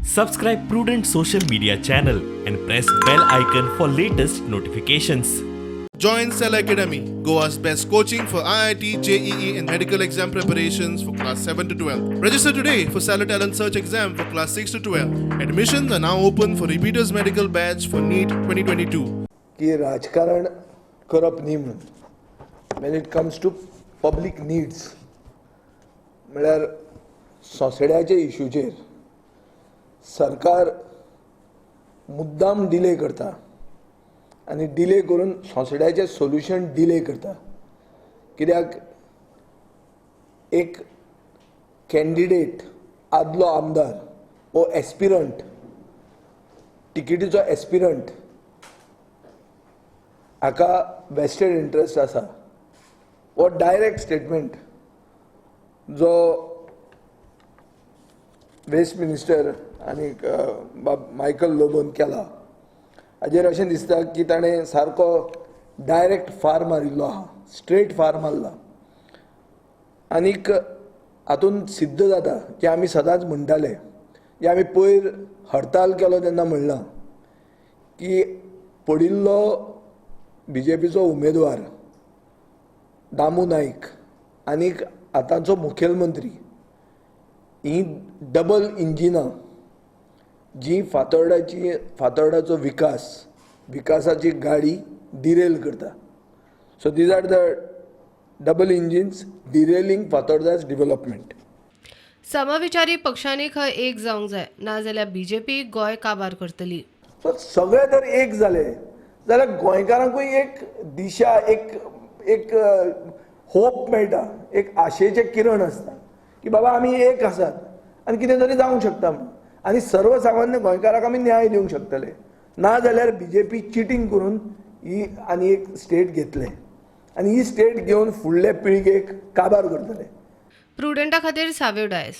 Subscribe Prudent social media channel and press bell icon for latest notifications. Join Cell Academy, Goa's best coaching for IIT, JEE, and medical exam preparations for class 7 to 12. Register today for Stellar Talent Search exam for class 6 to 12. Admissions are now open for repeaters medical batch for NEET 2022. की राजकारण करप न्ही म्हणून when it comes to public needs, म्हळ्यार सोंसड्याच्या इशूचेर सरकार मुद्दाम delay करता आनी डिले करून सोंसड्याचें सोल्युशन डिले करता, कित्याक एक कॅन्डिडेट, आदलो आमदार वो एस्पिरंट, टिकेटीचो एस्पिरंट हाका वेस्टेड इंट्रस्ट आसा. हो डायरेक्ट स्टेटमेंट जो वेस्ट मिनिस्टर आनी बाब मायकल लोबोन केला, हाजेर अशें दिसता की ताणें सारको डायरेक्ट फार मारिल्लो आहा, स्ट्रेट फार मारला. आनीक हातूंत सिद्ध जाता की आमी सदांच म्हणटाले, जे आमी पयर हडताल केलो तेन्ना म्हणलां की पडिल्लो बीजेपीचो उमेदवार दामू नायक आनीक आतांचो मुखेलमंत्री ही डबल इंजिनां जी फातोर्डाचो विकास, विकासाची गाडी डिरेल करता. So these are the double engines derailing Fatorda's development. समविचारी पक्षांनी खंय एक जावंक जाय, नाजाल्यार बीजेपी गोंय काबार करतली. सो सगळे जर एक जाले जाल्यार गोंयकारांकूय एक दिशा, एक एक होप मेळटा, एक आशेचें किरण आसता की बाबा आमी एक आसात आनी कितें तरी जावंक शकता म्हणून आनी सर्वसामान्य गोंयकाराक आमी न्याय दिवंक शकतले. ना जाल्यार बीजेपी चिटींग करून ही आनी एक स्टेट घेतले आनी ही स्टेट घेवन फुडले पिळगेक काबार करतले. प्रुडंटा खातीर साव्यो डायस.